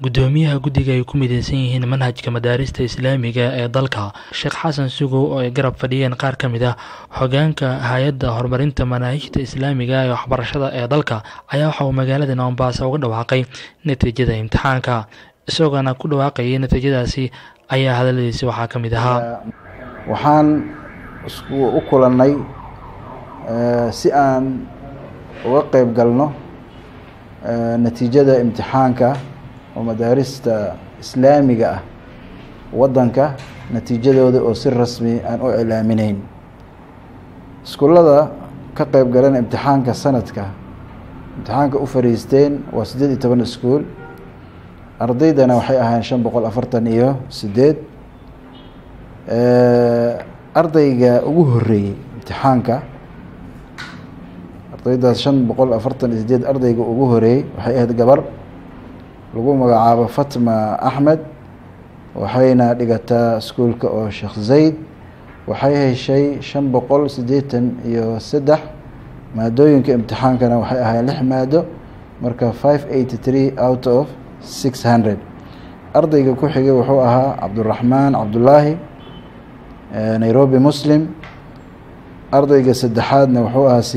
Gudoomiyaha guddiga ay ku mideysan yihiin manhajka madaarista Islaamiga ee dalka, Sheekh Xasan Sugow, oo ay garab fadhiyeen qaar ka mid ah hoggaanka hay'adda horumarinta manaahijta Islaamiga ee waxbarashada ee dalka, ayaa waxa uu magaalada Mombasa uga dhawaaqay natiijada imtixaanka. Isagoona ku dhawaaqayay natiijadaasi ayaa hadaladiisi waxaa ka mid ahaa: Waxaan isku u kulannay si aan uga qeyb galno natiijada imtixaanka oo madaarista Islaamiga ah waddanka natiijadooda oo si rasmi aan u cilaaminayn. Iskuullada ka qeyb galan imtixaanka sanadka imtixaanka u fariisteen waa 18 iskuul, ardaydana waxay ahaayeen 548. Ardayga ugu horeeyey imtixaanka ardaydaas 548, ardayga ugu horeeyey waxay ahayd gabar lagu magacaabo Fatma Axmed, waxayna dhigataa iskuulka oo Sheekh Zayd. Waxay heshay 583. Maadooyinka imtixaankana waxay ahaayeen lix maado, marka 583 out of 600. Ardayga ku xigay wuxuu ahaa Cabduraxmaan Cabdulaahi, Nairobi Muslim. Ardayga saddexaadna wuxuu ahaa